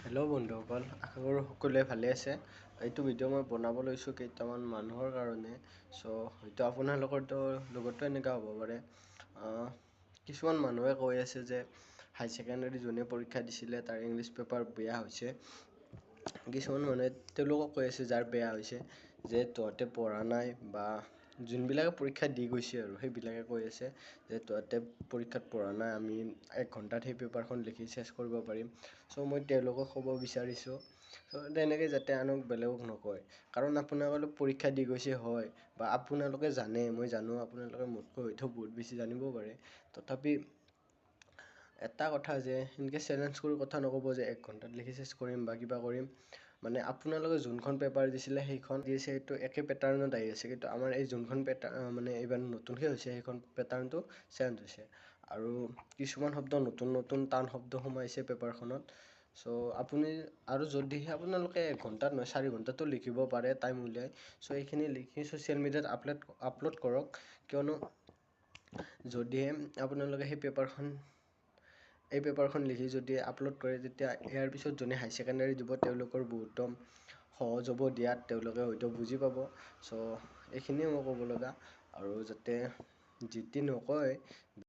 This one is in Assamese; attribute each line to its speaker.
Speaker 1: হেল্ল' বন্ধুসকল, আশা কৰোঁ সকলোৱে ভালে আছে। এইটো ভিডিঅ' মই বনাব লৈছোঁ কেইটামান মানুহৰ কাৰণে। চ' হয়তো আপোনালোকৰতো লগতো এনেকুৱা হ'ব পাৰে। কিছুমান মানুহে কৈ আছে যে হাই ছেকেণ্ডেৰী যোনে পৰীক্ষা দিছিলে তাৰ ইংলিছ পেপাৰ বেয়া হৈছে। কিছুমান মানুহে তেওঁলোকক কৈ আছে যাৰ বেয়া হৈছে যে তহঁতে পঢ়া নাই, বা যোনবিলাকে পৰীক্ষা দি গৈছে আৰু সেইবিলাকে কৈ আছে যে তহঁতে পৰীক্ষাত পঢ়া নাই, আমি এক ঘণ্টাত সেই পেপাৰখন লিখি চেছ কৰিব পাৰিম। চ' মই তেওঁলোকক ক'ব বিচাৰিছোঁ তেনেকৈ যাতে আনক বেলেগক নকয়, কাৰণ আপোনালোকে পৰীক্ষা দি গৈছে হয়, বা আপোনালোকে জানে, মই জানো আপোনালোকে মোতকৈ হয়তো বহুত বেছি জানিবও পাৰে। তথাপি এটা কথা যে সেনেকৈ চেলেঞ্জ কৰি কথা নক'ব যে এক ঘণ্টাত লিখি চেছ কৰিম বা কিবা কৰিম। মানে আপোনালোকে যোনখন পেপাৰ দিছিলে সেইখন দিছে, সেইটো একে পেটাৰ্ণত আহি আছে, কিন্তু আমাৰ এই যোনখন পেটাৰ্ণ মানে এইবাৰ নতুনকৈ হৈছে, সেইখন পেটাৰ্ণটো চেঞ্জ হৈছে আৰু কিছুমান শব্দ নতুন নতুন টান শব্দ সোমাইছে পেপাৰখনত। চ' আপুনি আৰু যদিহে আপোনালোকে এক ঘণ্টাত নহয় 4 ঘণ্টাতো লিখিব পাৰে টাইম উলিয়াই, চ' এইখিনি লিখি ছ'চিয়েল মিডিয়াত আপলোড কৰক। কিয়নো যদিহে আপোনালোকে সেই পেপাৰখন এই পেপাৰখন লিখি যদি আপলোড কৰে, তেতিয়া ইয়াৰ পিছত যোনে হাই ছেকেণ্ডেৰী দিব তেওঁলোকৰ বহুতো সহজ হ'ব দিয়াত, তেওঁলোকে হয়তো বুজি পাব। চ' এইখিনিয়ে মই ক'ব লগা, আৰু যাতে যি টি নকয়।